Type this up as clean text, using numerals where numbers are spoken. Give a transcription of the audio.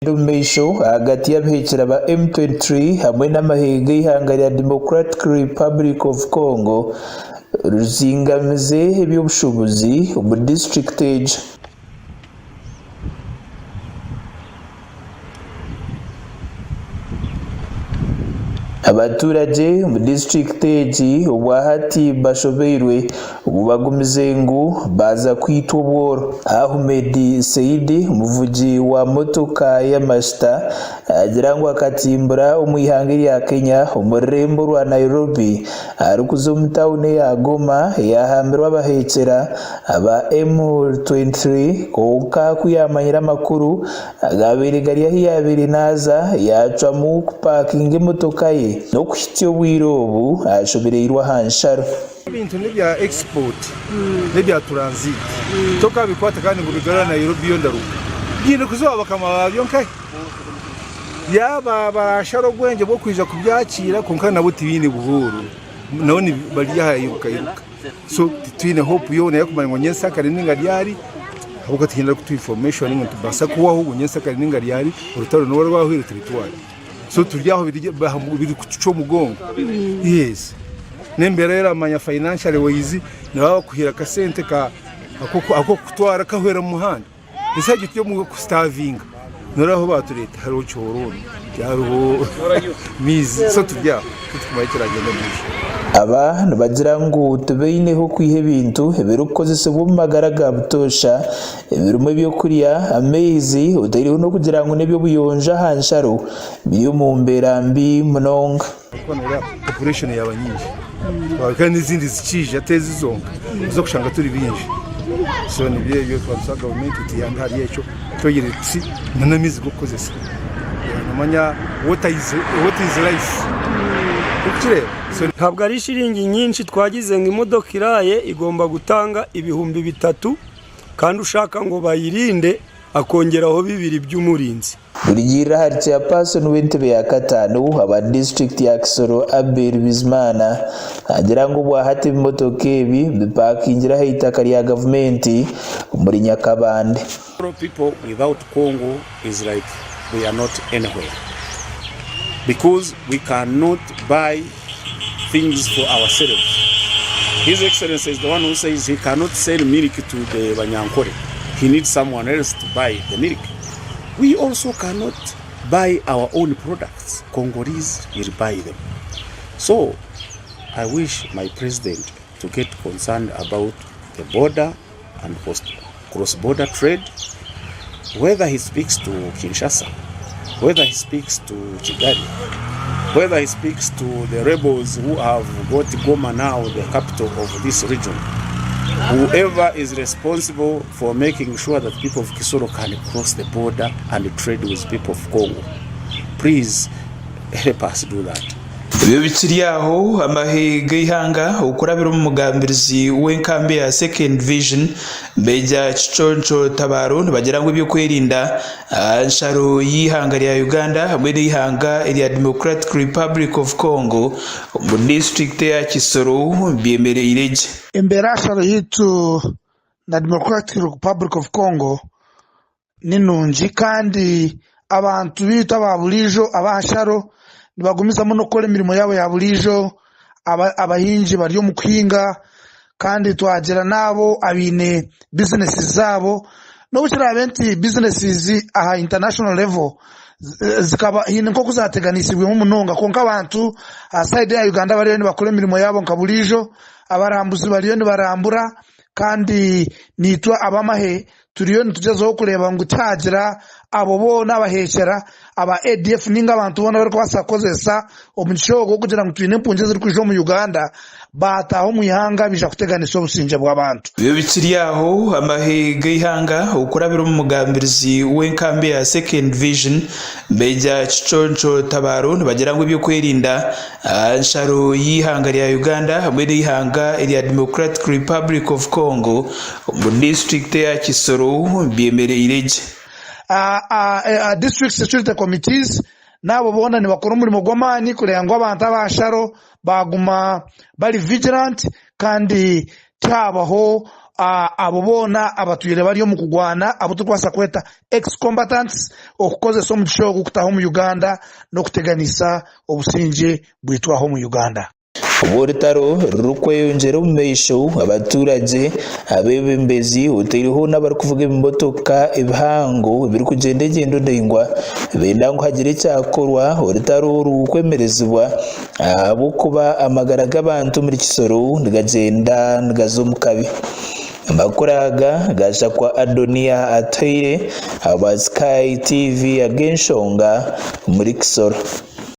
omu maisho ahagati y'abahekyera ba M23 hamwe n'amahe g'eihanga rya Democratic Republic of Congo ruzingamize eby'obushuubuzi omu disiturikiti egyo. Abaturage omu disiturikiti egi obwahati bashobeirwe obu bagumize ngu baaza kwitwa obworo. Ahmed Seidi omuvugi wa motoka y'amashuta naagira ngu akatimbura omu ihanga erya Kenya omu rurembo rwa Nairobi arikuza omu tauni eya Goma eyahambirwe abahekyera aba M23 kwonka ku yaamanyire amakuru Agaabaire gari ahu yaabaire naaza, yaacwamu kupaakinga emotoka ye n'okuhitsya obwire obu ashobereirwe aha nsharo. Ebintu n'ebya export n'ebya transit tokabikwata kandi ngu obigarure Nairobi yo ndaruga. Biine kuza owa bakama babyo nkahi? Yaaba barashara obwengye bw'okwija kubyakiira kwonka nabo tibaine buhooro nabo bari aha iruka iruka. So titwine hope yoona y'okumanya ngu nyensyakare ninga ryari ahabw'okuba tihaine arikutuha information ngu nitubaasa kuhwaho ngu nyensyakare ninga ryari orutaro n'obu rwahwaire tibitwara. So turi aho biri kutucwa omugongo. Yes. N'embeera eramanya financially wise nibaba bakuhaire akasente ka ak'okukutwara kahwera omu muhanda. Ensi egi turi omu kusitavinga noreeba ahu batureeta hariho kihoronio tihariho maizi so turi aho titurikumanya ekiragyenda omu maisho. Aba nibagira ngu tibaine h'okwiha ebintu ebirikukozesibwa omu magara ga butoosha ebirimu ebyokurya, amaizi otaireho n'okugira ngu n'eby'obuyonjo aha nsharo biri omu mbeera mbi munonga. Ahabw'okuba noreeba population yaaba nyingi kandi n'ezindi zikiija ti ezi zonka oza kushanga turi baingi so nibyo ebyo twaba gavumenti etuyambe ahari ekyo toyireti n'amaizi g'okukozesa nomanya water is water is life orikukireeba so. Ntabwo ari shiringi nyingi twagize ngu emotoka eraaye igomba gutanga 3000 kandi ushaka ngu bayirinde akongeraho bibiri by'umurinzi. Rugiirira ahari Chairperson w'entebe ya kataano aba disiturikiti ya Kisoro Abel Bizimana naagira ngu obwahati ebimotoka ebi bipakingire aha eitaka rya gavumenti omuri Nyakabande. Kisoro people without Congo is like we are not anywhere because we cannot buy things for ourselves. His Excellency is the one who says he cannot sell milk to the Banyankore. He needs someone else to buy the milk. We also cannot buy our own products. Congolese will buy them. So I wish my president to get concerned about the border and cross-border trade, whether he speaks to Kinshasa, whether he speaks to Kigali, whether he speaks to the rebels who have got Goma now, the capital of this region. Whoever is responsible for making sure that people of Kisoro can cross the border and trade with people of Congo, please help us do that. Ebyo bikiri aho, amahe g'eihanga okurabira omu mugambirizi w'enkambi ya Second Division, Major Kiconco Tabaro nibagira ngu eby'okwerinda aha nsharo y'eihanga rya Uganda hamwe n'eihanga erya Democratic Republic of Congo omu disiturikiti eya Kisoro byemereire gye. Embeera aha nsharo yaitu na Democratic Republic of Congo ni nungi kandi abantu baitu aba buriijo ab'aha nsharo nibagumizamu n'okukora emirimo yaabo ya buriijo, abahingi bari omu kuhinga kandi twagira n'abo abaine bizinesi zaabo n'obu kiraabe nti bizinesi aha international level zikaba haine nk'oku zaateganisibwemu munonga kwonka abantu aha sayidi eya Uganda bariyo nibakora emirimo yaabo nka buriijo, abarambuzi bariyo nibarambura kandi naitwe ab'amahe Turiyo nitugyezaho kureeba ngu tihagira abo boona abaheekyera aba ADF ninga abantu boona abarikubaasa kukozesa omugisha ogu okugira ngu twine empungi ezirikwija omu Uganda baataaha omu ihanga baija kuteganisa obusingye bw'abantu. Ebyo bikiri aho, amahe g'eihanga okurabira omu mugambirizi w'enkambi ya Second Division, Major Kiconco Tabaro nibagira ngu eby'okwerinda aha nsharo y'eihanga rya Uganda hamwe n'eihanga erya Democratic Republic of Congo omu disiturikiti eya Kisoro byemereire gye. District Security Committees naabo boona nibakora omurimo gw'amaani kureeba ngu abantu aba nsharo baaguma bari vigilant kandi tihabaho. Abo boona abatwire bari omu kugwana abu turikubaasa kweta ex-combatants okukozesa omugisha ogu kutaaha omu Uganda n'okuteganisa obusingye bwaitu aha omu Uganda. Obu orutaro rurikweyongyera omu maisho, abaturagye, abeebembezi otaireho n'abarikuvuga ebimotoka ebihango ebirikugyenda engyendo ndaingwa nibenda ngu hagire ekyakorwa orutaro oru kwemerezibwa ahabw'okuba amagara g'abantu omuri Kisoro nigagyenda nigaza omu kabi. Amakuru aga gaaza kwa Adonia Atuhaire ahabwa Sky TV ag'enshonga omuri Kisoro.